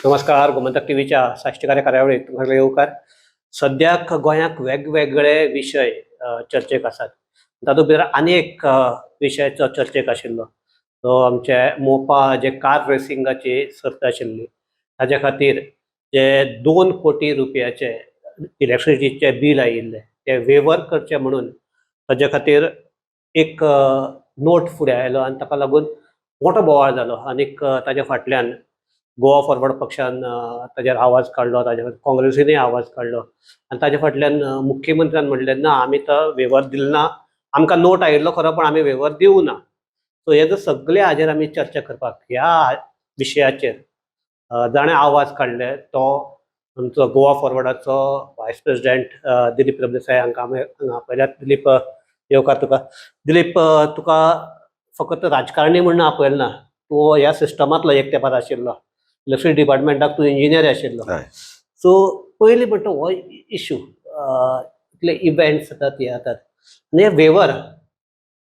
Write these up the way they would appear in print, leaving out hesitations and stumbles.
नमस्कार, गोमंतक टीव्हीच्या साश्टीकार्य कार्यावळीत तुमकां येवकार. सद्याक गोंयाक वेगवेगळे विशय चर्चेक आसात. तातूंत भितर आनी एक विशयाचो चर्चेक आशिल्लो तो आमचे मोपा जे कार रेसिंगाची सर्त आशिल्ली, ताज्या खातीर जे 2 कोटी रुपयाचे इलेक्ट्रिसिटीचे बील आयिल्ले ते वेवर करचे म्हणून ताजे खातीर एक नोट फुडें आयलो आनी ताका लागून मोठो बोवाळ जालो. आनीक ताज्या फाटल्यान गोवा फॉरवर्ड पक्षान ताजेर आवाज काडलो, ताज्या काँग्रेसीनय आवाज काडलो आनी ताज्या फाटल्यान मुख्यमंत्र्यान म्हणलें, ना, आमी तो वेवर दिल ना, आमकां नोट आयिल्लो खरो पण आमी वेवर दिवं ना. सो हे जर सगळे हाजेर आमी चर्चा करपाक ह्या विशयाचेर जाणें आवाज काडले तो आमचो गोवा फॉरवर्डाचो वायस प्रेसिडेंट दिलीप प्रभुदेसाय हांकां आमी हांगा आपयल्यात. दिलीप, येवकार तुका. दिलीप, तुका फकत राजकारणी म्हणून आपयलें ना, तूं ह्या सिस्टमांतलो एक तेंपार आशिल्लो, इलेक्ट्रिसिटी डिपार्टमेंटाक तूं इंजिनियर आशिल्लो. हय. सो पयलीं म्हणटा, हो इशू, इतले इव्हेंट्स जातात, हे जातात आनी हे वेवर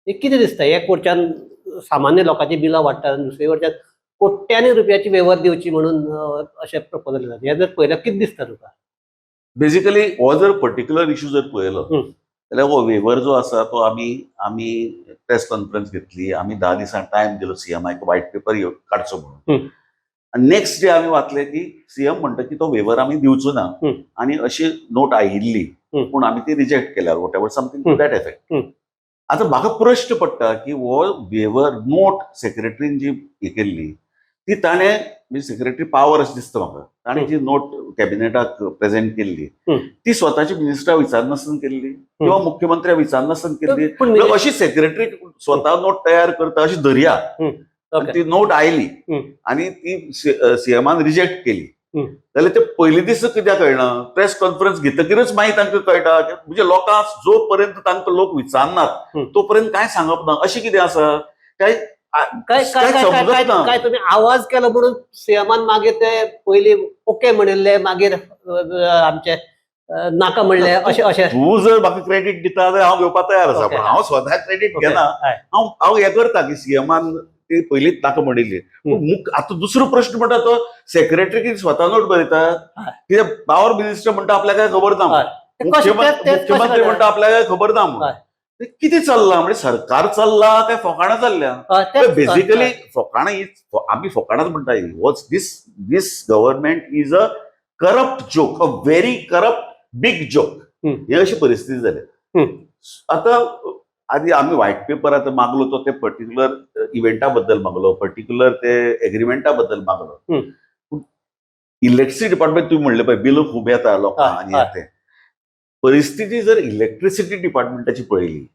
हे कितें दिसता? एक वटच्यान सामान्य लोकांची बिलां वाडटात आनी दुसरे वटच्यान कोट्यांनी रुपयाची वेवर दिवची म्हणून अशें प्रपोजल जाता. हें जर पळयल्यार कितें दिसता तुका? बेसिकली हो जर पर्टिक्युलर इशू जर पळयलो जाल्यार हो वेवर जो आसा तो आमी आमी प्रेस कॉन्फरन्स घेतली, आमी 10 दिसां टायम दिलो सीएमाक व्हायट पेपर काडचो म्हणून. आनी नेक्स्ट डे आमी वाचले की सीएम म्हणटा की तो वेवर आमी दिवचो ना आनी अशी नोट आयिल्ली पूण आमी ती रिजेक्ट केल्या, whatever, something to that effect. आतां म्हाका प्रश्न पडटा की हो वेवर नोट सेक्रेटरीन जी हे केल्ली ती ताणें, म्हणजे सेक्रेटरी पावर अशें दिसता म्हाका, ताणें जी नोट कॅबिनेटाक प्रेझेंट केल्ली ती स्वताची मिनिस्टरा विचारनासतना केल्ली किंवा मुख्यमंत्र्या विचारनासतना केल्ली. पूण म्हणजे अशी सेक्रेटरी स्वतः नोट तयार करता अशी धरया आनी ती नोट आयली आनी ती सीएमान रिजेक्ट केली जाल्यार ते पयले दीस कित्याक कळना? प्रेस कॉन्फरन्स घेतकीरच मागीर तांकां कळटा. म्हणजे लोकांक जो पर्यंत तांकां लोक विचारनात तो पर्यंत काय सांगप ना अशें कितें आसा काय? काय काय काय काय काय समजत ना. काय तुम्ही आवाज केलो म्हणून सीएमान मागीर ते पयलीं ओके म्हणिल्ले, मागीर आमचे नाका म्हणले, अशें अशें? तूं जर म्हाका क्रेडीट दिता जाल्यार हांव घेवपाक तयार आसा, पण हांव स्वता क्रेडीट घेना. हांव हांव हें करता की सीएमान ती पयलींच नाका म्हणिल्ली. पूण आतां दुसरो प्रश्न म्हणटा तो सेक्रेटरी कितें स्वता नोट बरयता? कित्याक पावर मिनिस्टर म्हणटा आपल्याक काय खबर ना. ते कशें- तेच- तेच कशें मुख्यमंत्री जालें? म्हणटा आपल्याक काय खबर ना म्हणून. ते कितें चल्लां? म्हणजे सरकार चल्लां काय फोकाणां चल्ल्या? हय, तेच- बेसिकली फोकाणां ही आमी फोकाणांच म्हणटा. Was this this government is a corrupt joke, a very corrupt big joke. ही अशी परिस्थिती जाल्या. आतां आदी आमी व्हायट पेपर आतां मागलो तो ते पर्टिक्युलर इव्हेंटा बद्दल मागलो, पर्टिक्युलर ते एग्रीमेंटा बद्दल मागलो. पूण इलेक्ट्रिसिटी डिपार्टमेंट, तुम्ही म्हणले पळय, बिलां खूब येता लोकांक आनी हें तें. परिस्थिती जर इलेक्ट्रिसिटी डिपार्टमेंटाची पळयली,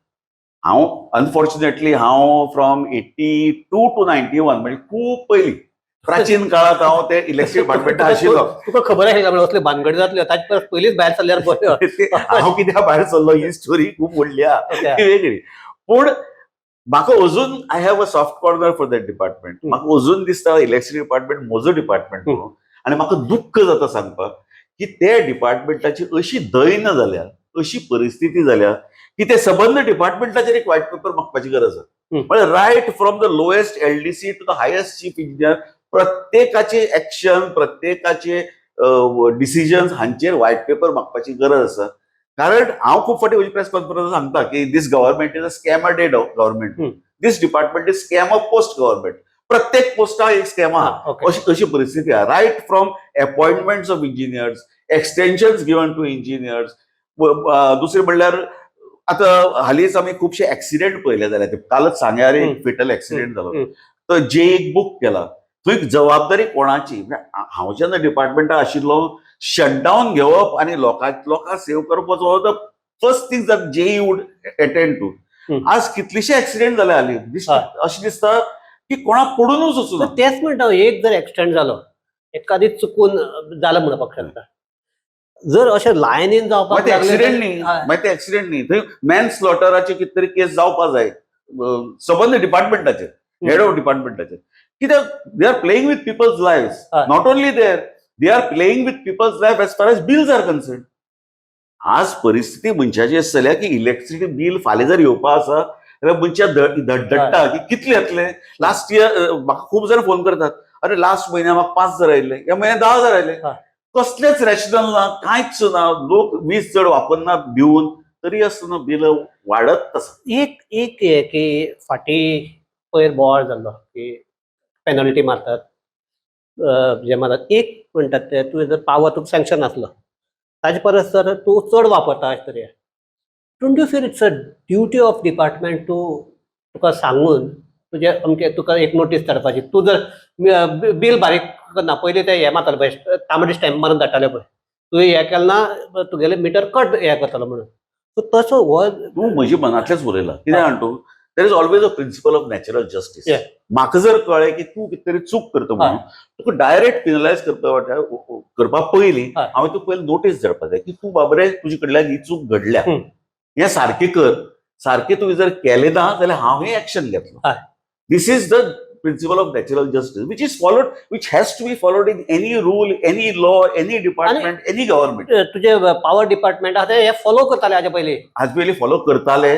हांव अनफॉर्च्युनेटली हांव from 82 to 91, म्हणजे खूब पयलीं प्राचीन काळात हांव ते इलेक्ट्रिसिटी डिपार्टमेंटात आशिल्लो. तुका खबर आशिल्लें म्हणजे असले भानगडी जातल्यो, ताचे परस पयलींच भायर सरल्यार बरें. ते हांव कित्याक भायर सरलो ही स्टोरी खूब व्हडली आहा, ती वेगळी. पूण म्हाका अजून I have a soft corner for that department. म्हाका अजून दिसता इलेक्ट्रिसिटी डिपार्टमेंट म्हजो डिपार्टमेंट म्हणून आनी म्हाका दुख्ख जाता सांगपाक की ते डिपार्टमेंटाची अशी दैना जाल्या, अशी परिस्थिती जाल्या की ते सबंद डिपार्टमेंटाचेर एक व्हायट पेपर मागपाची गरज आसा. म्हणजे right from the lowest LDC to the highest chief engineer, प्रत्येकाचे एक्शन, प्रत्येकाचे डिसिजन्स हांचेर व्हायट पेपर मागपाची गरज आसा. कारण हांव खूब फावटी म्हजी प्रेस कॉन्फरन्स सांगता की this government is a scam a day government. This department is scam a post government. प्रत्येक पोस्टाक एक स्कॅम आहा. अशी अशी परिस्थिती आहा, right from appointments of engineers, extensions given to engineers. दुसरें म्हणल्यार आतां हालींच आमी खुबशे एक्सिडेंट पळयले जाल्यार ते कालच सांग्यार एक फेटल एक्सिडेंट जालो. तो जे एक बूक केला थंय जबाबदारी कोणाची? म्हणजे हांव जेन्ना डिपार्टमेंटात आशिल्लो, शटडावन घेवप आनी लोकांक सेव करपाचो हो the first thing that JE would attend to. आज कितलेशे एक्सिडेंट जाले हालीं, अशें दिसता की कोणाक पडूनच वचूना. तेच म्हणटा हांव, एक जर एक्सिडेंट जालो एकादी चुकून जालें म्हणपाक शकता, जर अशें लायनीन जावपाक मागीर ते लागलें एक्सिडेंट न्ही. मागीर ते एक्सिडेंट न्ही, थंय मॅन स्लॉटराची कितें तरी केस जावपा जाय सबंद डिपार्टमेंटाचेर, हेड ऑफ डिपार्टमेंटाचेर. कित्याक they are playing with people's life. Not only there, they are playing with people's life as far as bills are concerned. आज परिस्थिती मनशाची अशी जाल्या की इलेक्ट्रिसिटी बील फाल्यां जर येवपा आसा जाल्यार मनशां धडधडटा की कितले येतले. लास्ट इयर म्हाका खूब जाण फोन करतात. अरे, लास्ट म्हयन्या म्हाका 5,000 आयिल्ले, ह्या म्हयन्यात 10,000 आयले. कसलेच रॅशनल ना, कांयच ना. लोक वीज चड वापरना भिवून, तरी आसतना बिल वाडत आसा. एक एक हे की फाटीं पयर बोवाळ जाल्लो की पेनल्टी मारतात, जे मारतात एक म्हणटात ते, तुवें जर पावर तुका सँक्शन आसलो, ताजे परस जर तूं चड वापरता अशें तरी, don't you feel it's a duty of department to तुका सांगून तुजें अमकें तुका एक नोटीस धाडपाची, तूं जर बील बारीक करना, पयलीं ते हें मारताले पळय, तांबडे स्टॅम्प मारून धाडटाले पळय, तुवें हें केलें ना, तुगेलें मिटर कट हें करतलो म्हणून. सो तसो हो तूं म्हजे मनांतलेंच उलयला. कितें जाण तूं, there is always a principle of natural justice. म्हाका जर कळ्ळें की तूं कितें तरी चूक करता म्हणून, तुका डायरेक्ट पिनलायज करपा वाट्या करपा पयलीं हांवें तुका पयलीं नोटीस धाडपा जाय की तूं बाबरे, तुजे कडल्यान ही चूक घडल्या, हें सारकें कर. सारकें तुवें जर केलें ना जाल्यार हांव हें एक्शन घेतलो. This is the principle of natural justice which is followed, which has to be followed in any rule, any law, any department, any government. तुजे पावर डिपार्टमेंट आहा ते हे फॉलो करताले हाजे पयलीं. आज पयलीं फॉलो करताले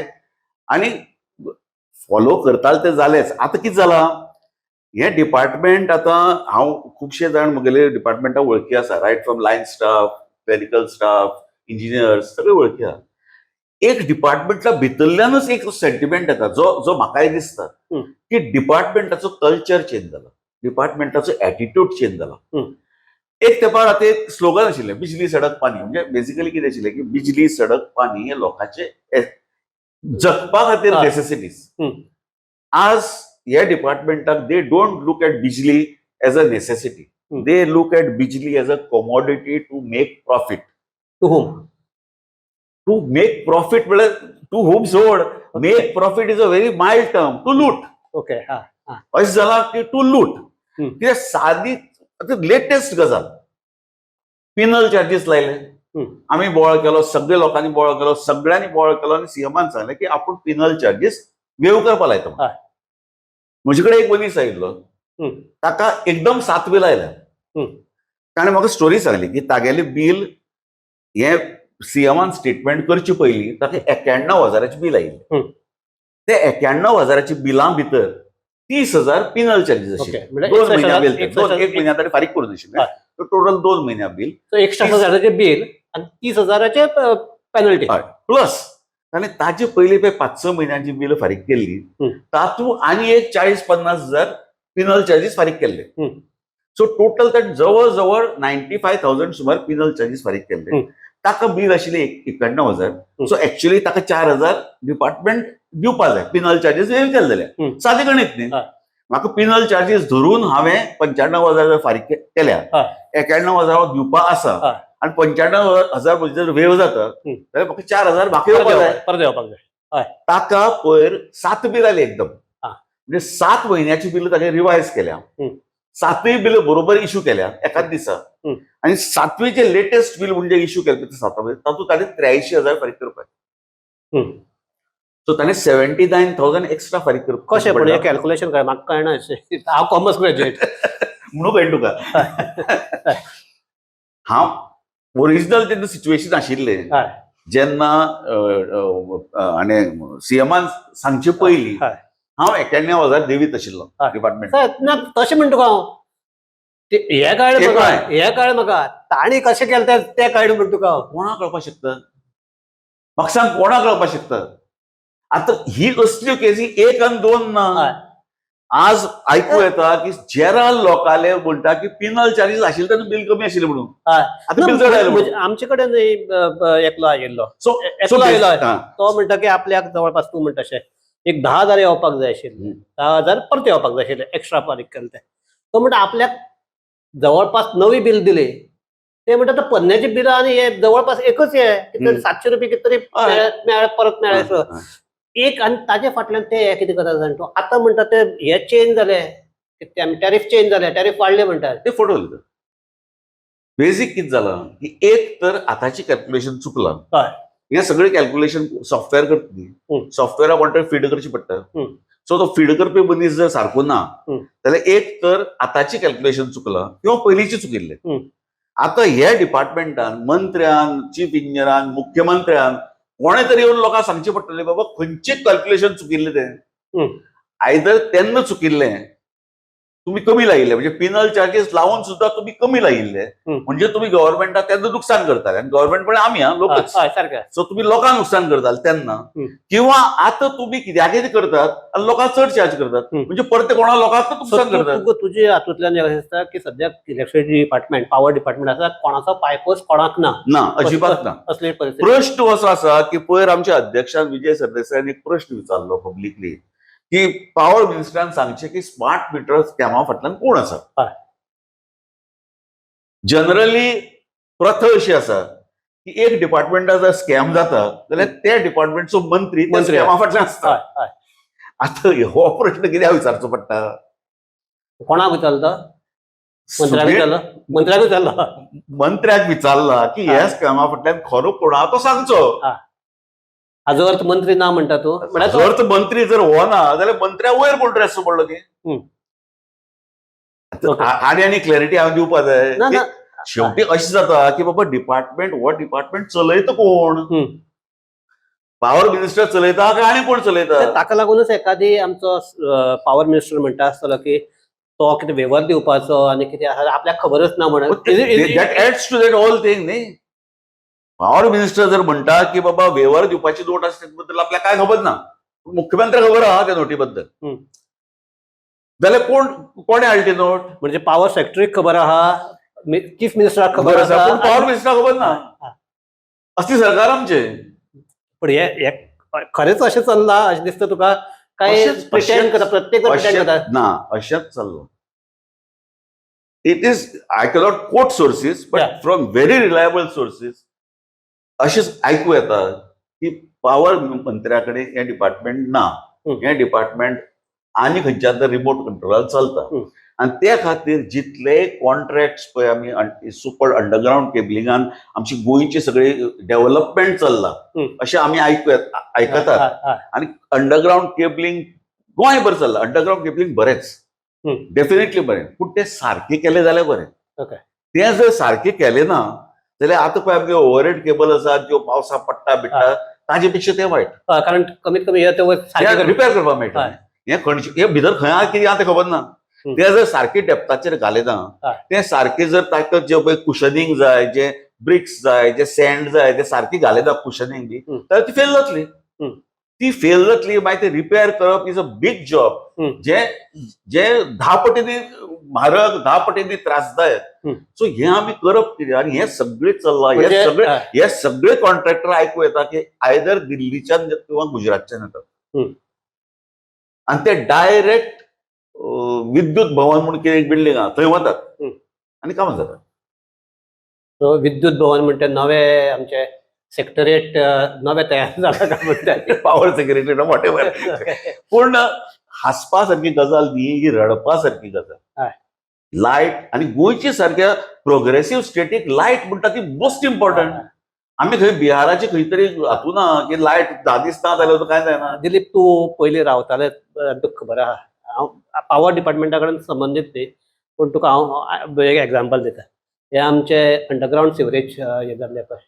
आनी फॉलो करताले ते जालेच. आतां कितें जालां, हें डिपार्टमेंट आतां हांव खुबशे जाण म्हगेले डिपार्टमेंटा वळखी आसा, right from line staff, clerical staff, engineers, सगळे वळखी आसा. एक डिपार्टमेंटला भितरल्यानच एक सेंटिमेंट येता, जो जो म्हाकाय दिसता की डिपार्टमेंटाचो कल्चर चेंज जाला, डिपार्टमेंटाचो एटिट्यूड चेंज जाला. एक तेंपार आतां एक स्लोगन आशिल्लें, बिजली सडक पाणी. म्हणजे बेसिकली कितें आशिल्लें की बिजली, सडक, पाणी हे लोकांचे जगपा खातीर नेसेसिटीज. आज ह्या डिपार्टमेंटाक they don't look at Bijli as a necessity, they look at Bijli as a commodity to make profit. To whom? To make profit म्हळ्यार टू हुम सोड, make profit is a very mild term, to loot. Okay, हा. अशें जालां की two लूट. कित्याक सादी आतां लेटेस्ट गजाल, पिनल चार्जीस लायले. आमी बोवाळ केलो, सगळे लोकांनी बोवाळ केलो, सगळ्यांनी बोवाळ केलो आनी सीएमान सांगलें की आपूण पिनल चार्जीस वेव करपा लायता म्हणून. म्हजे कडेन एक मनीस आयिल्लो, ताका एकदम सात बिल आयल्या. ताणें म्हाका स्टोरी सांगली की तागेलें बील हें सीएमान स्टेटमेंट करचे पयलीं ताका 91 हजाराचें बील आयिल्लें. ते 91 हजाराच्या बिलां भितर 30,000 पिनल चार्जीस आशिल्ले. म्हणजे 2 म्हयन्या बील, 61 दोन एक म्हयन्या ताणें फारीक करून आशिल्लें, टोटल 2 म्हयन्या बील. 61 हजाराचें बील आनी 30 हजाराचे पेनल्टी. हय. प्लस ताणें ताजे पयलीं पळय 5-6 म्हयन्यांची बिल फारीक केल्ली, तातूंत आनी एक 40-50 हजार पिनल चार्जीस फारीक केल्ले. सो टोटल ताणें जवळ जवळ 95,000 सुमार पिनल चार्जीस फारीक केल्ले. ताका बील आशिल्लें 91 हजार. सो एक्चुअली ताका 4,000 डिपार्टमेंट दिवपा जाय पिनल चार्जीस वेव केले जाल्यार. सादें गणीत न्ही? म्हाका पिनल चार्जीस धरून हांवें 95 हजार फारीक केल्या, 91 हजार दिवपा आसा आनी 95 हजार म्हजे जर वेव जाता जाल्यार म्हाका 4,000 म्हाका येवपा जाय. परत येवपाक जाय. ताका पयर सात बिल आले एकदम. म्हणजे 7 म्हयन्याची बिल ताणें रिवायज केल्या, सातूय बिल बरोबर इशू केल्या एकाच दिसा. आनी सातवी जे लेटेस्ट बिल म्हणजे इशू केलें ते साता, तातूंत ताणें 83 हजार फारीक करपाक. सो ताणें 79,000 एक्स्ट्रा फारीक करपाक. कशें पूण हें कॅल्क्युलेशन काय म्हाका कळना, हांव कॉमर्स ग्रॅज्युएट. म्हणून कळटा तुका, हांव ओरिजिनल जेन्ना सिच्युएशन आशिल्लें, जेन्ना आनी सीएमान सांगचे पयलीं हांव 91 हजार देवीत आशिल्लो डिपार्टमेंट. ना, तशें म्हणटा तुका हांव, हे कळ्ळें ते म्हाका. कळ्ळें. हे कळ्ळें म्हाका, तांणी कशें केलें तें तें कळ्ळें म्हणटा तुका हांव. कोणाक कळपाक शकता, म्हाका सांग, कोणाक कळपाक शकता? आतां ही असल्यो केसी एक आनी दोन ना. आज आयकू येता की जेराल लोकाले म्हणटा की पिनल चार्जीस आशिल्ले तेन्ना बील कमी आशिल्लें म्हणून, आतां बील चड आयलें म्हणून. म्हणजे आमचे कडेन एकलो आयिल्लो. सो एकलो आयलो, तो म्हणटा की आपल्याक जवळपास तूं म्हणटा तशें एक 10,000 येवपाक जाय आशिल्ले, 10,000 परत येवपाक जाय आशिल्ले एक्स्ट्रा फारीक केले ते. तो म्हणटा आपल्याक जवळपास नवी बील दिली, ते म्हणटा ते पोन्न्याची बिलां आनी हे जवळपास एकच हे कितें 700 रुपया कितें तरी मेळ्ळे, परत मेळ्ळे. एक आनी ताजे फाटल्यान ते हे कितें करता जाण तूं, आतां म्हणटा ते हे चेंज जाले, टॅरिफ चेंज जाले, टॅरिफ वाडले म्हणटात. ते फोटो. बेसिक कितें जालां की एक तर आतांचें कॅल्क्युलेशन चुकलां. हें सगळें कॅल्क्युलेशन सॉफ्टवेअर करता न्ही, सॉफ्टवेअराक कोण तरी फीड करचें पडटा. सो तो फीड करपी मनीस जर सारको ना जाल्यार एक तर आतांचें कॅल्क्युलेशन चुकलां किंवा पयलींचें चुकिल्लें. आतां ह्या डिपार्टमेंटान, मंत्र्यान, चीफ इंजिनियरान, मुख्यमंत्र्यान, कोणें तरी येवन लोकांक सांगचें पडटलें, बाबा खंयचें कॅल्क्युलेशन चुकिल्लें तें. आयदर तेन्ना चुकिल्लें. तुम्ही कमी लायिल्ले, म्हणजे पिनल चार्जेस लावून सुद्धा तुम्ही कमी लायिल्ले, म्हणजे तुम्ही गव्हर्नमेंटाक तेन्ना नुकसान करताले. आनी गव्हर्नमेंट म्हणजे आमी, हा, लोकच. हय, सारकें. सो तुम्ही लोकांक नुकसान करताले तेन्ना, किंवा आता तुम्ही कित्याक कितें करतात आनी लोकांक चड चार्ज करतात, म्हणजे परते कोणा लोकांक नुकसान करतात. तुका तुजे हातूंतल्यान अशें दिसता की सद्याक इलेक्ट्रिसिटी डिपार्टमेंट, पॉवर डिपार्टमेंट आसा, कोणाचो पायपोस कोणाक ना? ना, अजिबात ना. असली परिस्थिती. प्रश्न असो आसा की पयर आमच्या अध्यक्षान विजय सरदेसायान एक प्रश्न विचारलो पब्लिकली की पॉवर मिनिस्टरान सांगचें की स्मार्ट मिटर स्कॅमा फाटल्यान कोण आसा. जनरली प्रथा अशी आसा की एक डिपार्टमेंटा जर स्कॅम जाता जाल्यार त्या डिपार्टमेंटचो मंत्री त्या मंत्री. स्कॅमा फाटल्यान आसता. हय हय आता हो प्रश्न कित्याक विचारचो पडटा? कोणाक विचारलो? मंत्र्याक विचारलो? मंत्र्याक विचारलो? मंत्र्याक विचारला की ह्या स्कॅमा फाटल्यान खरो कोण आहा तो सांगचो. हाजो अर्थ मंत्री ना म्हणटा तूं? म्हळ्यार जर तर मंत्री जर हो ना जाल्यार मंत्र्या वयर कोण तरी आसचो पडलो की. आनी आनी क्लॅरिटी हांवें दिवपा जाय. ना ना. शेवटी अशें जाता की बाबा डिपार्टमेंट हो डिपार्टमेंट चलयता कोण? पॉवर मिनिस्टर चलयता काय आनी कोण चलयता? ताका लागूनच एखादी आमचो पॉवर मिनिस्टर म्हणटा आसतलो की तो कितें वेवर दिवपाचो आनी कितें आसा आपल्याक खबरच ना म्हणून. That adds to that whole thing न्ही. पॉवर मिनिस्टर जर म्हणटा की बाबा वेवर दिवपाची नोट आसा तेचे बद्दल आपल्याक काय खबर ना, मुख्यमंत्र्याक खबर आहा त्या नोटी बद्दल, जाल्यार कोण कोणे हाडली ती नोट? म्हणजे पॉवर सेक्रेटरीक खबर आहा, चीफ मिनिस्टराक खबर खबर आसा, आसा, पूण पॉवर मिनिस्टराक खबर ना. असली सरकार आमचे. पण हे खरेंच अशें चल्लां अशें दिसता तुका काय प्रिटेंड करता प्रत्येक जण प्रिटेंड करता? ना, अशेंच चल्लां. It is, I cannot quote sources, but from very reliable sources अशेंच आयकू येता की पॉवर मंत्र्या कडेन हें डिपार्टमेंट ना, हें डिपार्टमेंट आनी खंयच्या तर रिमोट कंट्रोलान चलता. आनी ते खातीर जितले कॉन्ट्रॅक्ट्स पळय आमी सुपर अंडरग्रावंड केबलिंगान आमची गोंयची सगळी डेव्हलपमेंट चल्ला अशें आमी आयकू आयकतात. आनी अंडरग्रावंड केबलिंग गोंयभर चल्लां. अंडरग्रावंड केबलिंग बरेंच, डेफिनेटली बरें, पूण तें सारकें केलें जाल्यार बरें. तें जर सारकें केलें ना जाल्यार आतां पळय आमगे ओवरहेड केबल आसा, ज्यो पावसा पडटा बिडटा, ताजे पेक्षा तें वायट. कारण कमीत कमी हे ते रिपेर करपाक मेळटा. हें खंयचें हें भितर खंय आहा कितें आहा तें खबर ना. तें जर सारकें डेप्थाचेर घालें ना, तें सारकें जर ताका जे पळय कुशनिंग जाय, जे ब्रिक्स जाय, जे सँड जाय, ते सारकें घालें ना कुशनिंग बी, जाल्यार ती फेल जातली. ती फेल जातली, मागीर ते रिपेर करप is a big job, जे जे 10 पटींनी म्हारग, 10 पटींनी त्रासदायक. सो हें आमी करप कितें? आनी हें सगळें चल्लां, हे सगळे हे सगळे कॉन्ट्रॅक्टर आयकू येता की आयदर दिल्लीच्यान किंवा गुजरातच्यान येतात आनी ते डायरेक्ट विद्युत भवन म्हूण कितें एक बिल्डींग आहा थंय वतात आनी कामां जातात. सो विद्युत भवन म्हणटा नवे आमचे सेक्टरेट नवे तयार जाला काय म्हणटा? Power secretary, what ever. पूण हांसपा सारकी गजाल न्ही ही, रडपा सारकी गजाल. लायट आनी गोंयची सारक्या प्रोग्रेसीव स्टेटीक लायट म्हणटा ती मोस्ट इम्पॉर्टंट. आमी खंय बिहाराचे खंय तरी हातूंत ना की लायट 10 दीस ना जाल्यार कांय जायना. दिलीप, तूं पयलीं रावताले तुका खबर आहा, हांव पावर डिपार्टमेंटा कडेन संबंदीत न्ही, पूण तुका हांव एक एग्जाम्पल दिता. हे आमचे अंडरग्रावंड सिवरेज हे जाल्ले पळय,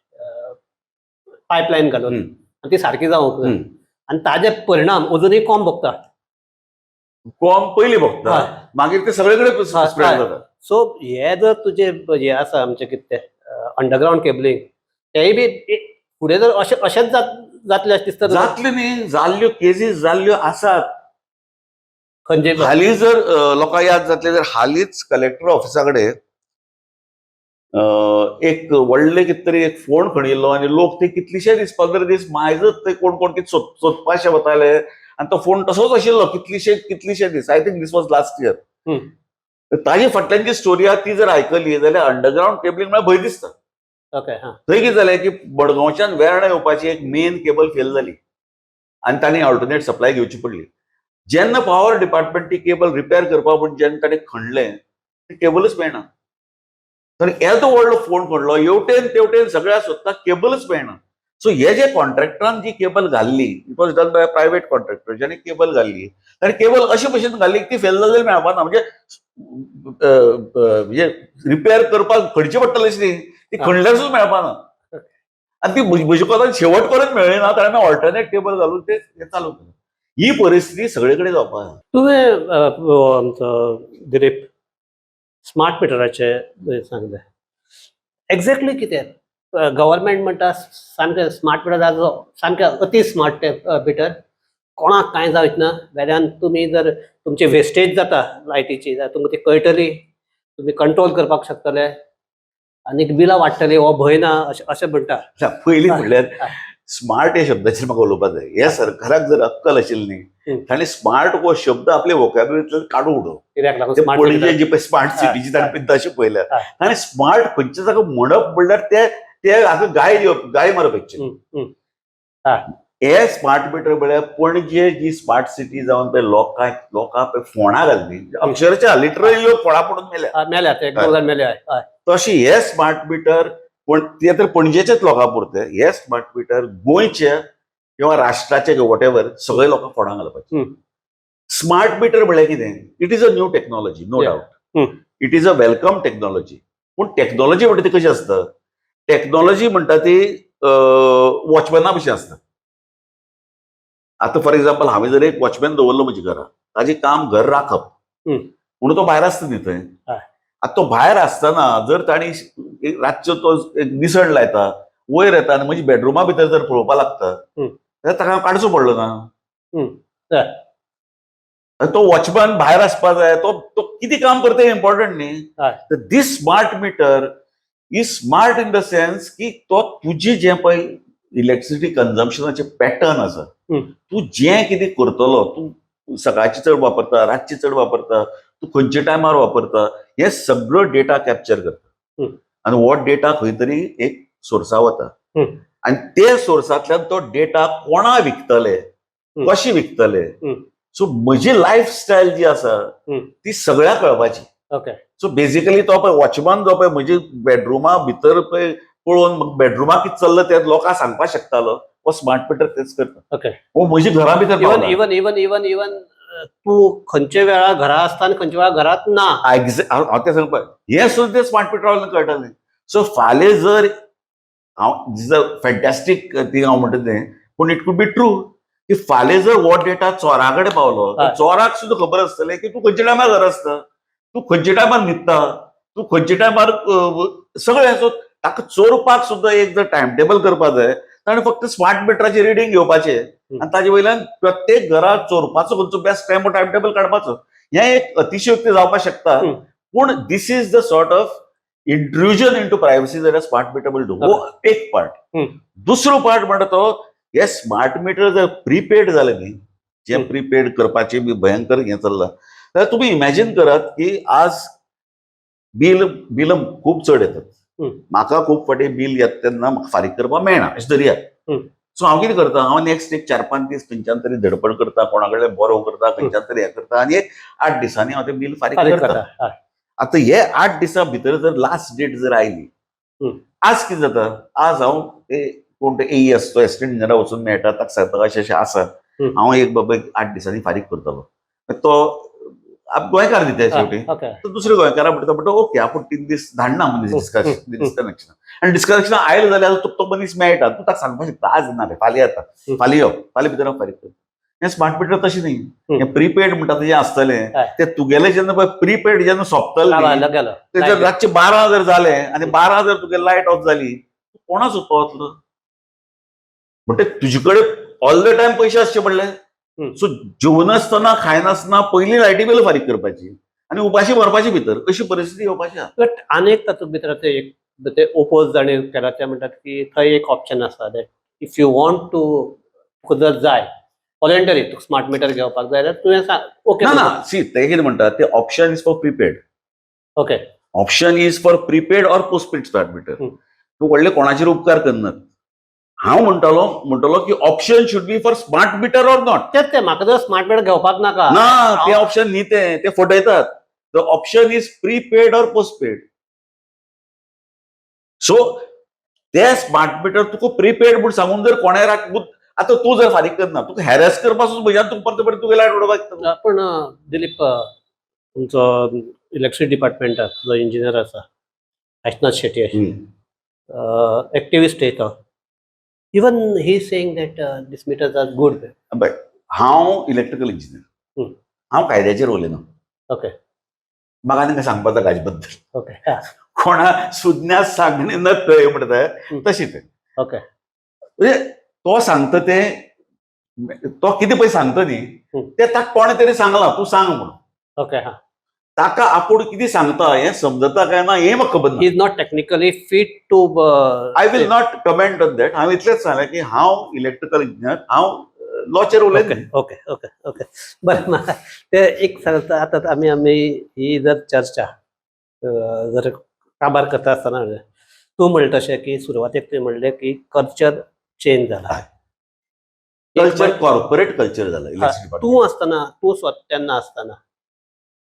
पायपलायन घालून, आनी ती सारकी जावंक ना आनी ताजे परिणाम अजुनूय कोम भोगता. कोम पयलीं भोगता, मागीर ते सगळे कडेन स्प्रेड जाता. सो हे जर तुजे हे आसा आमचे कितें ते अंडरग्रावंड केबलिंग, तेय बी फुडें जर अशें अशेंच जातलें अशें दिसता तुका? जातले न्ही, जाल्ल्यो केसीस जाल्ल्यो आसात. खंयचे? हालीं जर लोकांक याद जातले, जर हालींच कलेक्टर ऑफिसा कडेन एक व्हडलें कितें तरी एक फोण खणिल्लो आनी लोक ते कितलेशे दीस, 15 दीस मायजच ते कोण कोण कितें सोदपाशे वताले आनी तो फोण तसोच आशिल्लो कितलेशे कितलेशे दीस. I think this was last year. ताजे फाटल्यान जी स्टोरी आहा ती जर आयकली जाल्यार अंडरग्रावंड केबलिंग म्हळ्यार भंय दिसता. ओके हा थंय कितें जालें की मडगांवच्यान वेर्णा येवपाची एक मेन केबल फेल जाली आनी तांणी ऑल्टरनेट सप्लाय घेवची पडली. जेन्ना पॉवर डिपार्टमेंट ती केबल रिपेर करपाक म्हूण जेन्ना ताणें खणलें, ती केबलच मेळना. तर येदो व्हडलो फोण खणलो, हेवटेन तेवटेन सगळ्या सोदता, केबलच मेळना. सो हे जे कॉन्ट्रॅक्टरान जी केबल घाल्ली, it was done by private contractor, ज्याने केबल घाल्ली ताणें केबल अशे भशेन घाल्ली की ती फेल जाली मेळपा ना, म्हणजे म्हणजे रिपेर करपाक खणची पडटली आसली, ती खणल्यार सुद्दां मेळपा ना. आनी ती म्हजे कोतान शेवट पर्यंत मेळ्ळी ना. ताणें ऑल्टरनेट केबल घालून ते हे चालू केलें. ही परिस्थिती सगळे कडेन जावपाक आसा. तुवें आमचो दिलीप, स्मार्ट मिटराचे सांगलें. एक्झॅक्टली कितें गव्हर्मेंट म्हणटा, सामकें स्मार्ट मिटर जाजो, सामकें अती स्मार्ट तें मिटर, कोणाक कांय जावच ना. वेल्यान तुमी जर तुमची वेस्टेज जाता लायटीची जाल्यार तुमकां ती कळटली, तुमी कंट्रोल करपाक शकतले आनी बिलां वाडटली हो भंय ना, अशें अशें म्हणटा. ना, पयलीं म्हणल्यार स्मार्ट ह्या शब्दाचेर म्हाका उलोवपाक जाय. ह्या सरकाराक जर अक्कल आशिल्ली न्ही, ताणें स्मार्ट हो शब्द आपले वोकॅबुलरींतल्यान काडून उडोवप. कित्याक लागून ते स्मार्ट पणजे जी पळय स्मार्ट सिटीची ताणें पिद्दाशी पळयल्या. आनी स्मार्ट खंयच्या जागा म्हणप म्हणल्यार ते ते हाका गाय दिवप, गाय मारप एक्चुअली. हे स्मार्ट मिटर म्हळ्यार पणजे जी स्मार्ट सिटी जावन पळय लोकांक लोकांक पळय फोणां घातली, अक्षरशः लिटरली लोक फोणां पडून मेल्या. मेल्या ते, एक दोन जाण मेले, हय. तशें हे स्मार्ट मिटर, पण ते तर पणजेच्याच लोकां पुरते. हे स्मार्ट मिटर गोंयचे किंवा राष्ट्राचे what ever सगळे लोकांक फोणां घालपाचे. स्मार्ट मिटर म्हळ्यार कितें? It is a new technology, no doubt. It is a welcome technology. पूण टॅक्नॉलॉजी म्हणटा ती कशी आसता? टॅक्नॉलॉजी म्हणटा ती वॉचमॅना भशेन आसता. आतां फॉर एक्झाम्पल, हांवें जर एक वॉचमॅन दवरलो म्हज्या घरा, ताजें काम घर राखप. म्हणून तो भायर आसता न्ही थंय. आतां तो भायर आसतना जर ताणी एक रातचो तो एक निसण लायता, वयर येता आनी म्हजी बेडरुमा भितर जर पळोवपाक लागता जाल्यार ताका हांव काडचो पडलो ना. आनी तो वॉचमॅन भायर आसपा जाय. तो तो कितें काम करता हें इम्पॉर्टंट न्ही. तर this smart meter is smart in the sense की तो तुजी जें पळय इलेक्ट्रिसिटी कन्जम्पशनाचे पॅटर्न आसा, तूं जें कितें करतलो, तूं सकाळची चड वापरता, रातची चड वापरता, तूं खंयच्या टायमार वापरता, हे सगळो डेटा कॅप्चर करता. आनी हो डेटा खंय तरी एक सोर्सा वता आनी ते सोर्सांतल्यान तो डेटा कोणा विकतले, कशी विकतले. सो म्हजी लायफस्टायल जी आसा ती सगळ्या कळपाची. सो बेसिकली तो पळय वॉचमॅन जो पळय म्हजी बेडरुमा भितर पळय पळोवन बेडरुमा कितें चल्लां तें लोकांक सांगपाक शकतालो, हो स्मार्ट मिटर तेच करता. हो म्हजी घरा भितर इवन पावला. इवन इवन इवन इवन तूं खंयच्या वेळार घरा आसता आनी खंयच्या वेळार घरात ना. हांव तें सांगपाक, हें सुद्दां ते स्मार्ट मिटरा कळटालें. सो फाल्यां जर हांव, this a fantastic thing हांव म्हणटा तें, पूण it could be true की फाल्यां जर हो डेटा चोरा कडेन पावलो तर चोराक सुद्दां खबर आसतलें की तूं खंयच्या टायमार घरा आसता, तूं खंयच्या टायमार न्हिदता, तूं खंयच्या टायमार सगळें. सो ताका चोरपाक सुद्दां एक जर टायम टेबल करपाक जाय, ताणें फक्त स्मार्ट मिटराचें रिडींग घेवपाचें आनी ताजे वयल्यान प्रत्येक घरात चोरपाचो खंयचो बेस्ट टायम, टायम टेबल काडपाचो. हें एक अतिशयोक्ती जावपाक शकता, पूण this is the sort of intrusion into privacy जाल्यार स्मार्ट मिटर will do. हो एक पार्ट. दुसरो पार्ट म्हणटा तो, हे स्मार्ट मिटर जर प्रीपेड जालें न्ही, जे प्रीपेड करपाचे बी भयंकर हें चल्लां, जाल्यार तुमी इमॅजीन करात की आज बील बिल खूब चड येतात. म्हाका खूब फावटी बील येता तेन्ना म्हाका फारीक करपाक मेळना, अशें धरया. सो हांव कितें करता, हांव नेक्स्ट एक 4-5 दीस खंयच्यान तरी धडपड करता, कोणा कडेन बोरो करता, खंयच्यान तरी हें करता आनी एक 8 दिसांनी हांव तें बील फारीक फारीक करता. करता, हय. आतां हे 8 दिसां भितर जर लास्ट डेट जर आयली, आज कितें जाता, आज हांव ते कोण ते एई आसतो, एसिस्टंट इंजिनियरा वचून मेळटा, ताका सांगता अशें अशें आसा, हांव एक बाबा एक 8 दिसांनी फारीक करतलो. तो गोंयकार न्ही ते शेवटी. तर दुसरे गोंयकारा म्हणटा, म्हणटा ओके, आपूण 3 दीस धाडना मनीस डिस्कनेक्शन. आनी डिस्कनेक्शन आयलें जाल्यार तुका तो मनीस मेळटा, तूं ताका सांगपाक शकता, आज ना रे, फाल्यां येता, फाल्यां यो, फाल्यां भितर हांव फारीक करता. हें स्मार्ट मिटर तशें न्ही. हें प्रीपेड म्हणटा तेजें आसतलें, ते तुगेलें जेन्ना पळय प्रीपेड जेन्ना सोंपतलें न्ही, गेलो. ते जर रातचे 12 जर जालें आनी 12 जर तुगे लायट ऑफ जाली, तूं कोणा सोदपा वतलो? म्हणटे तुजे कडेन ऑल the time पयशे आसचे पडले. सो जेवनासतना खायनासतना पयलीं लायटी बिल फारीक करपाची आनी उपाशी मरपाची भितर, अशी परिस्थिती येवपाची आहा. बट आनी एक तातूंत भितर आतां एक ते ओपोज जाणें केला ते म्हणटात की थंय एक ऑप्शन आसा that if you want to, तुका जर जाय वॉलंटरी तुका स्मार्ट मिटर घेवपाक जाय जाल्यार तुवें सांग, ओके. ना ना, सी, ते कितें म्हणटात ते option is for prepaid. Option is for prepaid or postpaid smart meter. तूं व्हडले कोणाचेर उपकार करनात. हांव म्हणटलो की option should be for smart meter or not. तेच ते, म्हाका जर स्मार्ट मिटर घेवपाक नाका. ना, ते ऑप्शन न्ही, ते ते फटयतात. The option is prepaid or postpaid. So ते स्मार्ट मिटर तुका प्रीपेड म्हूण सांगून जर कोणाय आतां तूं जर फारीक करना, तुका हॅरेस करपा सुद्दां म्हज्यान तुका परते परते तुगे लायट उडोवपाक. पूण दिलीप, तुमचो इलेक्ट्रिसिटी डिपार्टमेंटाक जो इंजिनियर आसा काशनाथ शेट्टी, एक्टिविस्ट तो, even he saying that this meters are good. But हांव इलेक्ट्रिकल इंजिनियर. हांव कायद्याचेर उलयना. म्हाका आनी काय सांगपाक जाय बद्दल? कोणा सुज्ञा सांगणे न कळय म्हणटा तशें तें. म्हणजे तो सांगता ते, तो कितें पळय सांगता न्ही, ते ताका कोणें तरी सांगलां तूं सांग म्हणून. ओके हा ताका आपूण कितें सांगता हें समजता काय ना हें म्हाका खबर ना. Is not technically fit to I will not comment on that. हांव इतलेंच सांगलें की हांव इलेक्ट्रिकल इंजिनियर, हांव लॉचेर उलयना. ओके ओके ओके बरें, म्हाका ते एक सांगता, आतां आमी ही जर चर्चा जर काबार करता आसतना तूं म्हणटा तशें की सुरवातेक तुवें म्हणलें की कल्चर चेंज जाला. कल्चर, कॉर्पोरेट कल्चर झालं इलेक्ट्रिसिटी. तूं आसतना, तूं स्वता तेन्ना आसतना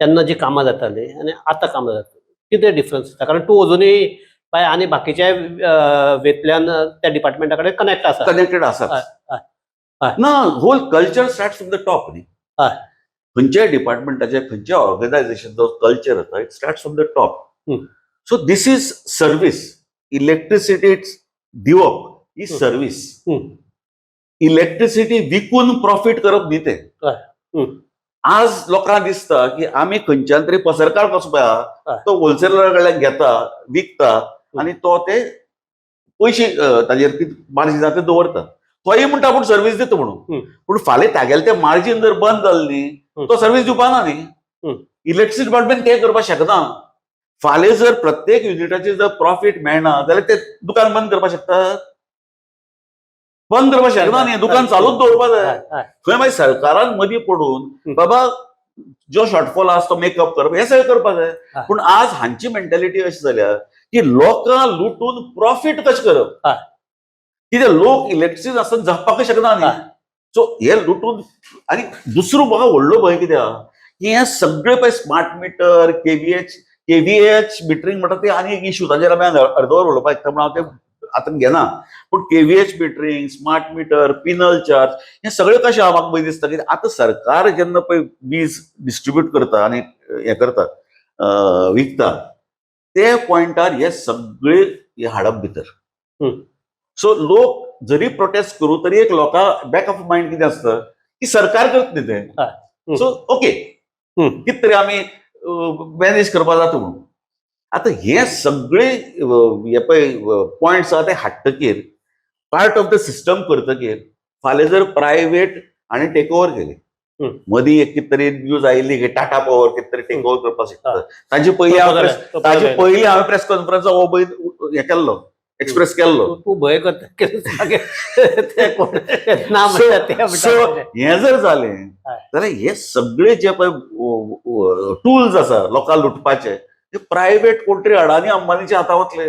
तेन्ना जी कामां जातालीं आनी आतां कामां जाता, कितें डिफरन्स आसा? कारण तूं अजुनूय बाय आनी बाकीच्या वेंतल्यान त्या डिपार्टमेंटा कडेन कनेक्ट आसा. कनेक्टेड आसा. हय, हय, हय. ना, whole culture start from the top न्ही. खंयच्याय डिपार्टमेंटाचे, खंयच्याय ऑर्गनायझेशनचो कल्चर आसा, it start from the top. So this is service. Electricity दिवप ही सर्वीस. इलेक्ट्रिसिटी विकून प्रॉफीट करप न्ही ते. आज लोकांक दिसता की आमी खंयच्यान तरी पसरकार कसो पळय, तो होलसेलरा कडल्यान घेता, विकता आनी तो ते पयशे ताजेर कितें मार्जीन आसा ते दवरता. तोय म्हणटा आपूण सर्वीस दिता म्हणून, पूण फाल्यां तागेलें तें मार्जीन जर बंद जालें न्ही, तो सर्वीस दिवपा ना न्ही. इलेक्ट्रिसिटी डिपार्टमेंट तें करपाक शकना. फाल्यां जर प्रत्येक युनिटाचेर जर प्रॉफीट मेळना जाल्यार ते दुकान बंद करपाक शकतात? बंद करपाक शकना न्ही, दुकान चालूच दवरपाक जाय. थंय मागीर सरकारान मदीं पडून बाबा जो शॉर्टफॉल आसा तो मेकअप करप, हें सगळें करपाक जाय. पूण आज हांची मेंटेलिटी अशी जाल्या की लोकां लुटून प्रॉफीट कशें करप. कित्याक लोक इलेक्ट्रिसिटी नासतना जगपाकच शकना न्ही. सो हे लुटून. आनी दुसरो म्हाका व्हडलो भंय कितें आहा की हे सगळे पळय स्मार्ट मिटर, केव्हीएच मिटरींग म्हणटा ते आनी एक इशू, ताजेर आमी अर्दवर उलोवपाक शकता म्हणून हांव ते आतां घेना. पूण KVH metering, smart meter, penal charge, हे सगळें कशें आहा, म्हाका भंय दिसता की आतां सरकार जेन्ना पळय वीज डिस्ट्रीब्यूट करता आनी हें करता, विकता, ते पॉयंटार हे सगळे हे हाडप भितर. सो लोक जरी प्रोटेस्ट करूं तरी एक लोकां बॅक ऑफ मायंड कितें आसता की सरकार करत न्ही तें, सो ओके, कितें तरी आमी मॅनेज करपाक जाता म्हणून. आतां हे सगळे हे पळय पॉयंट्स आहा ते हाडटकीर, पार्ट ऑफ the system करतकीर, फाल्यां जर प्रायवेट आनी टेक ओवर केली, मदीं एक कितें तरी न्यूज आयिल्ली की टाटा पॉवर कितें तरी टेक ओवर करपाक शकता. ताची पयली हांवें प्रेस कॉन्फरन्स हो भंय हें केल्लो, एक्सप्रेस केल्लो. तूं भंय करता ते कोण ना म्हणटा ते. सो हें जर जालें जाल्यार हे सगळे जे पळय टूल्स आसा लोकांक लुटपाचे, ते प्रायवेट कोण तरी अडानी अंबानीच्या हाता वतले.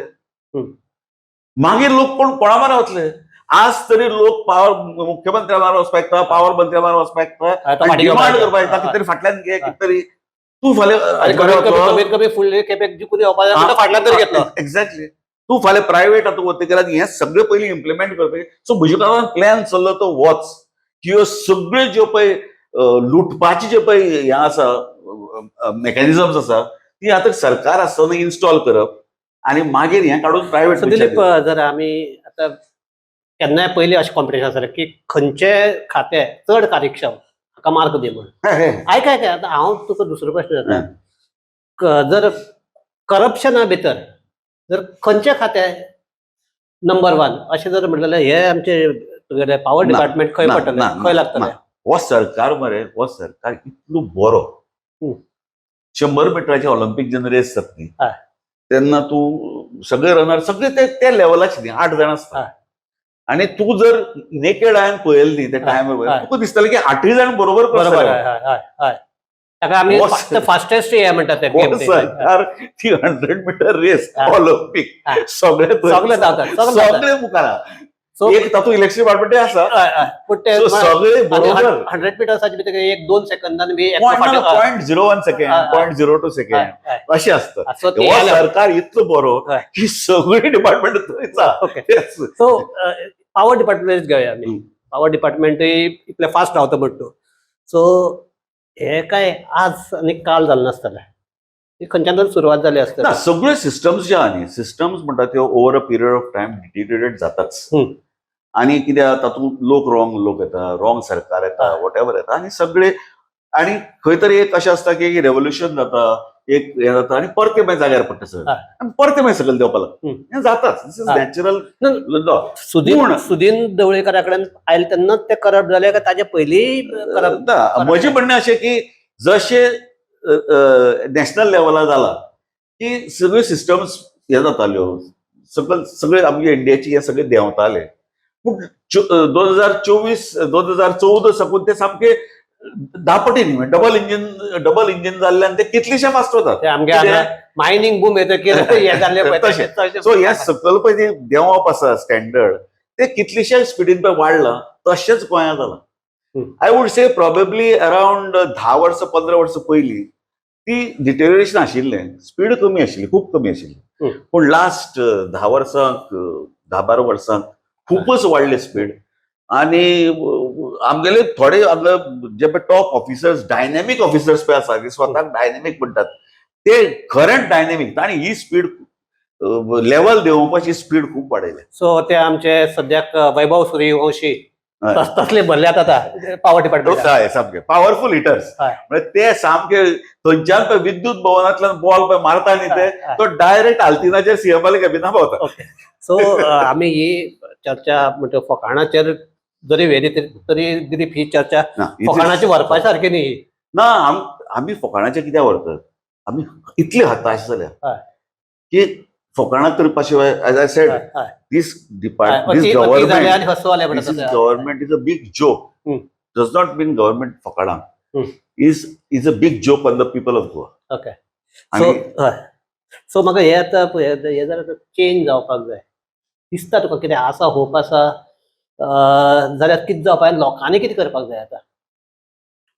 मागीर लोक कोण कोणा मारा वतले? आज तरी लोक पावर मुख्यमंत्र्या मारा वचपाक येता, पावर मंत्र्या मारा वचपाक येता, डिमांड करपाक येता, कितें तरी फाटल्यान घे, कितें तरी तूं फाल्यां कमीत कमी फुडले खेपेक जिखून येवपा फाटल्यान तरी घेतलो. एक्झॅक्टली. तूं फाल्यां प्रायवेट आतां वतकीर आनी हें सगळें पयलीं इम्प्लिमेंट करतकीर, सो म्हज्या कारणान प्लॅन चल्लो तो वच की ह्यो सगळ्यो ज्यो पळय लुटपाची जे पळय हें आसा, मेकॅनिजम्स आसा, ती आतां सरकार आसतना इन्स्टॉल करप आनी मागीर हें काडून प्रायवेट. दिलीप, जर आमी आतां केन्नाय पयलीं अशें कॉम्पिटिशन आसतालें की खंयचें खातें चड कार्यक्षम, हाका मार्क दी म्हण. आयक आयक, आतां हांव तुका दुसरो प्रश्न जाता, जर करप्शना भितर जर खंयचें खातें नंबर वन अशें जर म्हणलें जाल्यार हे आमचे तुगेले पावर डिपार्टमेंट खंय पडटलें, खंय लागतलें? हो सरकार मरे, हो सरकार इतलो बरो. 100 मिटराचे ऑलिम्पिक जेन्ना रेस जाता न्ही, तेन्ना तूं सगळे रनर सगळे ते त्या लेवलाचे न्ही, आठ जाण आसता आनी तूं जर नेकेड आयन पळयलें न्ही त्या टायमार, तुका दिसतलें की आठूय जाण बरोबर. बरोबर. हय, ताका आमी फास्टेस्ट हे म्हणटात ते. सरकार ती 100 मिटर रेस ऑलिम्पिक सगळे सगळे धांवतात. सगळे मुखार, एक तातूंत इलेक्शन डिपार्टमेंट आसा. सगळे बरोबर. 100 मिटर्साचे भितर एक दोन सेकंदान बी 0.01 सेकंड, 0.02 सेकंड अशें आसता. हो सरकार इतलो बरो की सगळे डिपार्टमेंट थंयच. ओके, सो पावर डिपार्टमेंट घेवया आमी. पावर डिपार्टमेंटूय इतलें फास्ट धांवता म्हणटा तूं. सो हे काय आज आनी काल जालें नासतलें, ती खंयच्यान तरी सुरवात जाली आसतली. ना, सगळे सिस्टम्स जे आहा न्ही, सिस्टम्स म्हणटा त्यो over a period of time deteriorate जाताच. आनी कितें तातूंत लोक रॉंग लोक येता, रॉंग सरकार येता, वॉटेवर येता आनी सगळे आनी खंय तरी एक अशें आसता की रेवोल्युशन जाता, एक हें जाता आनी परते मागीर जाग्यार पडटा सगळें आनी परते मागीर सकयल देंवपा लागता. हें जाताच, this is natural law. Sudin Sudin ढवळीकरा कडेन आयले तेन्नाच ते करप्ट जाले काय ताजे पयलीं करप्ट? ना, म्हजें म्हणणें अशें की जशें नॅशनल लेवलार जाला की सगळ्यो सिस्टम्स हे जाताल्यो, सकयल सगळे आमगे इंडियाची हे सगळे देंवताले, पूण 2024, 2014 साकून ते सामके 10 पटीन डबल इंजिन, डबल इंजिन जाल्ल्यान ते कितलेशे फास्ट वतात. ते आमगे मायनींग बूम येतकीर हें जाल्लें पळय. तशें. सो हे सकयल पळय ते देंवप आसा स्टँडर्ड, ते कितलेशे स्पिडीन पळय वाडलां, तशेंच गोंयांत जालां. I would say probably around 10 वर्सां, 15 वर्सां पयलीं ती डिटेरिएशन आशिल्लें, स्पीड कमी आशिल्ली, खूब कमी आशिल्ली, पूण लास्ट 10 वर्सांक, 10-12 वर्सांक खूबच वाडले स्पीड. आनी आमगेले थोडे आमगे जे पळय टॉप ऑफिसर्स, डायनॅमीक ऑफिसर्स पळय आसा, स्वताक डायनॅमीक म्हणटात, ते खरेंच डायनॅमीक, तांणी ही स्पीड लेवल देंवोवपाची स्पीड खूब वाडयल्या. सो ते आमचे सद्याक वैभव सूर्यवंशी तसले भरल्यात आतां पावर डिपार्टमेंट. हय, सामके पावरफूल हिटर्स. म्हणजे ते सामके थंयच्यान पळय विद्युत भवनांतल्यान बॉल पळय मारता न्ही ते, तो डायरेक्ट आल्तिनाचेर सीएमाल्या कॅबिना पावता. ओके, सो आमी ही चर्चा म्हणजे फकाणाचेर जरी व्हेली तरी दिलीप, ही चर्चा फकाणाची व्हरपा सारकी न्ही. ना, आमी फकाणाचेर कित्याक व्हरतात? आमी इतले हताश जाल्या की फकाणां करपा शिवाय, as I said, this depart this government, this is government is a big joke. Does not mean government फकाणां is a big joke on the people of Goa. Okay, so so म्हाका हे आतां हे जरा चेंज जावपाक जाय दिसता तुका? कितें आसा, होप आसा जाल्यार कितें जावपाक, लोकांनी कितें करपाक जाय आतां?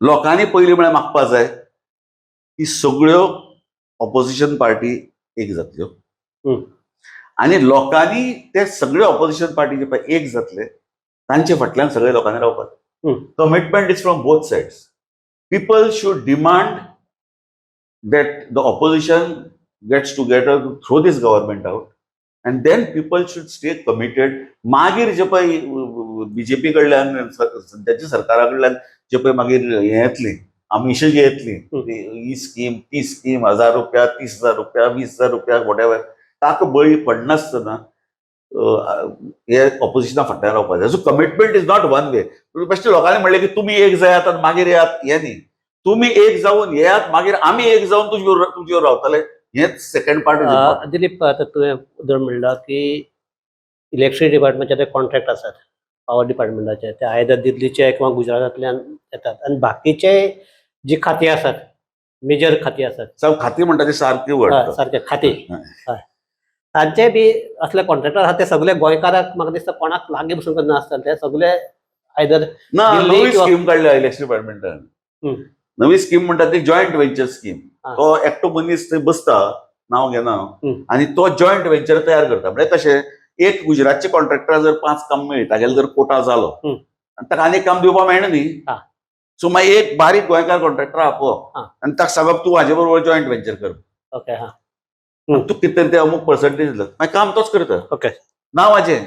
लोकांनी पयलीं म्हळ्यार मागपाक जाय की सगळ्यो ऑपोजिशन पार्टी एक जातल्यो आनी लोकांनी ते सगळे ऑपोजिशन पार्टी जे पळय एक जातले, तांचे फाटल्यान सगळे लोकांनी रावपाक. Commitment is from both sides. People should demand that the opposition gets together to throw this government out, and then people should stay committed. मागीर जे पळय बीजेपी कडल्यान, सद्याच्या सरकारा कडल्यान जे पळय मागीर हें येतली, आमिशां जी येतली, ही स्कीम, ती स्कीम, 1000 रुपया, 30,000 रुपया, 20,000 रुपया, वॉटेवर, ताका बळी पडनासतना हे ऑपोजिशना फाटल्यान रावपाक जाय. So commitment is not one way. बेश्टे लोकांनी म्हणलें की तुमी एक जायात आनी मागीर येयात, हें न्ही. तुमी एक जावन येयात, मागीर आमी एक जावन तुजेर रावतले, हेच सेकंड पार्ट. दिलीप, आतां तुवें उदर म्हणलां की इलेक्ट्रिसिटी डिपार्टमेंटचे ते कॉन्ट्रॅक्ट आसात पावर डिपार्टमेंटाचे, ते आयदर दिल्लीचे किंवा गुजरातांतल्यान येतात आनी बाकीचे जी खातीं आसात, मेजर खातीं आसात. खाती म्हणटा ते सारकी वर्ड. सारके खाती, तांचे बी असले कॉन्ट्रॅक्टर आसात, ते सगळे गोंयकाराक म्हाका दिसता कोणाक लागीं बसून करना आसता, ते सगळे आयदर ना, नवी स्कीम काडल्या इलेक्ट्रिसिटी डिपार्टमेंटान. नवी स्कीम म्हणटा ती जॉयंट व्हेंचर स्कीम. तो एकटो मनीस थंय बसता, नांव घेना, आनी तो जॉयंट व्हेंचर तयार करता. म्हणजे कशें, एक गुजरातचे कॉन्ट्रॅक्टर जर 5 काम मेळ्ळी, तागेलो जर कोटा जालो आनी ताका आनीक काम दिवपाक मेळना न्ही, सो मागीर एक बारीक गोंयकार कॉन्ट्रॅक्टर आपोवप आनी ताका सांगप, तूं म्हाजे बरोबर जॉयंट व्हेंचर कर. ओके हा तूं कितें ते अमूक पर्संटेज दिता, मागीर काम तोच करता. नांव म्हाजें.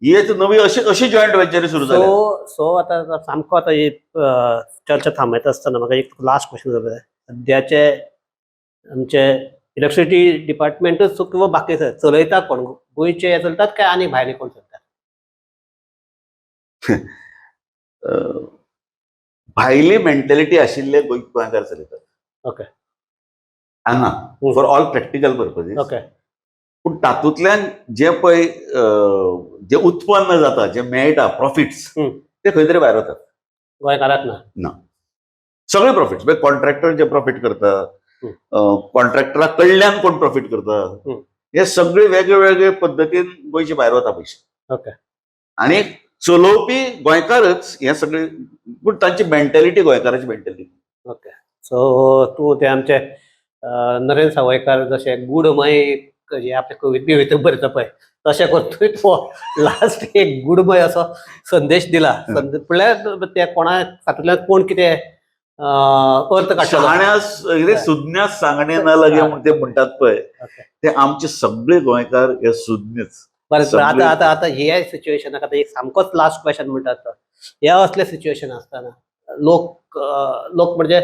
ही नवी अशी अशी जॉयंट व्हेंचर सुरू जाल्या. सो सो आतां सामको आतां ही चर्चा थांबयता आसतना म्हाका एक लास्ट क्वेश्चन जाय. सद्याचे आमचे इलेक्ट्रिसिटी डिपार्टमेंटूच किंवा बाकी चलयता कोण? गोंयचे चलतात काय आनी भायले कोण चलतात? भायली मेंटॅलिटी आशिल्ले गोंयकार चलयतात हांगा, फॉर ऑल प्रॅक्टिकल पर्पजीस. पूण तातूंतल्यान जे पळय जे उत्पन्न जाता, जे मेळटा प्रॉफिट्स, ते खंय तरी भायर वतात. गोंयकाराक ना? ना, सगळे प्रॉफिट्स, म्हणजे कॉन्ट्रॅक्टर जे प्रॉफिट करता, कॉन्ट्रॅक्टरा कडल्यान कोण प्रॉफिट करता, हे सगळे वेगळे वेगळे पद्दतीन गोंयचे भायर वता पयशे. आनी चलोवपी गोंयकारच हे सगळे, पूण तांची मेंटॅलिटी गोंयकाराची मेंटॅलिटी. ओके, सो तूं ते आमचे नरेंद्र सावयकार जशे गूढमय हे आपले कविते भितर बरयता पळय, तशें करून तुवें लास्ट एक गूढमय असो संदेश दिला. म्हणल्यार ते कोणा तातूंतल्यान कोण कितें अर्थ काडटलो? शहाण्या सुज्ञा सांगणे न लगे म्हण ते म्हणटात पळय, ते आमचे सगळे गोंयकार हे सुज्ञच. बरें, सगळे- आता आता आता हे सिच्युएशनाक आता एक सामकोच लास्ट क्वेश्चन म्हणटा तो, ह्या असले सिच्युएशन आसतना लोक लोक म्हणजे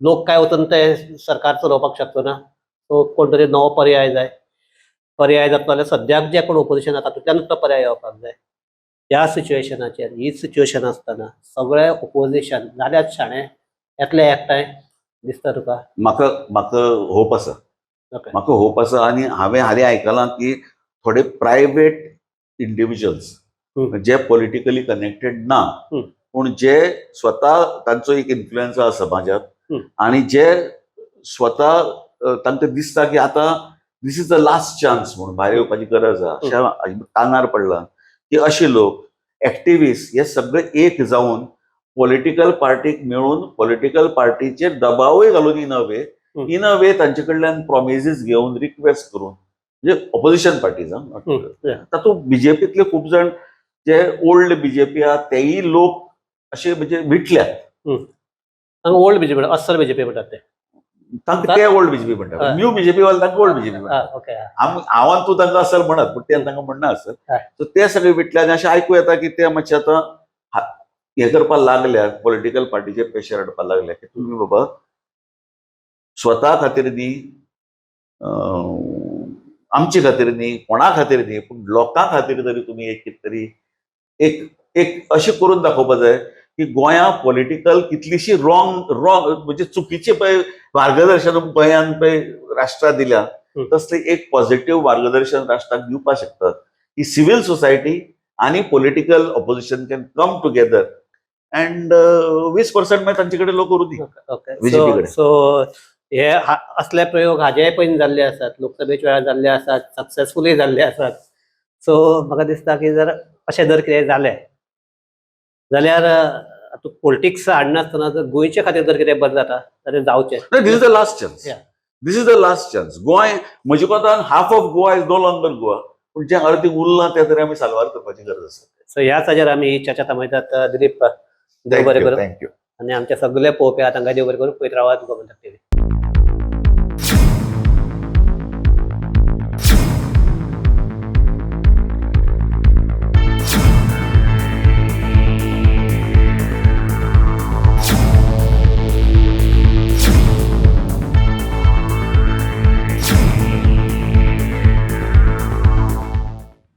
लोक काय वचून ते सरकार चलोवपाक शकतो ना, सो कोण तरी नवो पर्याय जाय. पर्याय जातलो जाल्यार सद्याक जे कोण ओपोजिशन आसा तातूंतल्यानूच तो पर्याय येवपाक जाय. ह्या सिच्युएशनाचेर, ही सिच्युएशन आसतना सगळे ओपोजिशन जाल्यार शाणे येतले एकठांय दिसता तुका? म्हाका म्हाका होप आसा. म्हाका होप आसा आनी हांवें हालीं आयकलां की थोडे प्रायवेट इंडिविज्युअल्स जे पॉलिटिकली कनेक्टेड ना, पूण जे स्वता तांचो एक इन्फ्लुएन्स आसा समाजात आनी जे स्वता तांकां दिसता की आतां this is the last chance म्हणून भायर येवपाची गरज आसा, अशें कानार पडलां की अशे लोक, एक्टिविस्ट हे सगळे एक जावन पॉलिटिकल पार्टीक मेळून पॉलिटिकल पार्टीचेर दबावय घालून इन अ वे तांचे कडल्यान प्रॉमिसीस घेवन, रिक्वेस्ट करून, म्हणजे ऑपोजिशन पार्टीज, तातूंत बीजेपीतले खूब जाण जे ओल्ड बीजेपी आहा तेय लोक अशे म्हणजे विटल्यात. ओल्ड बीजेपी, अस्सल बीजेपी म्हणटात ते. तांकां ते ओल्ड बीजेपी म्हणटात. न्यू बीजेपी वाले तांकां ओल्ड बीजेपी म्हणटात. हांव आनी तूं तांकां असल म्हणत, पूण ते तांकां म्हणना आसत. सो ते सगळे विटले आनी अशें आयकूं येता की ते मातशे आतां हें करपाक लागल्या, पॉलिटिकल पार्टीचेर प्रेशर हाडपाक लागल्या की तुमी बाबा स्वता खातीर न्ही, आमचे खातीर न्ही, कोणा खातीर न्ही, पूण लोकां खातीर तरी तुमी एक कितें तरी एक एक अशें करून दाखोवपा जाय की गोंया पॉलिटिकल कितलीशी रॉंग रॉंग म्हणजे चुकीचे पळय मार्गदर्शन गोंयान पळय राष्ट्राक दिल्या, तसलें एक पॉझिटिव्ह मार्गदर्शन राष्ट्राक दिवपाक शकतात की सिव्हिल सोसायटी आनी political opposition can come together and 20% मागीर तांचे कडेन लोक करूं दी. BJP कडेन. सो हे असले प्रयोग हाजे पयलीं जाल्ले आसात, लोकसभेच्या वेळार जाल्ले आसात, सक्सेसफुलूय जाल्ले आसात. सो म्हाका दिसता की जर अशें जर कितें जालें जाल्यार आतां पॉलिटिक्स हाडनासतना जर गोंयचे खातीर जर कितें बरें जाता जाल्यार जावचें. This is the last chance. This is the last chance. Goa म्हजे कोतान half of Goa is no longer Goa, पूण जें अर्दें उरलां तें तरी आमी साल्वार करपाची गरज आसा. सो ह्याच हाजेर आमी ही चर्चा थांबयतात. दिलीप, देव बरें करूं. Thank you. आनी आमचे सगळे पळोवपी आहा तांकां देव बरें करूं. पळयत रावात गोमंतक टीव्ही.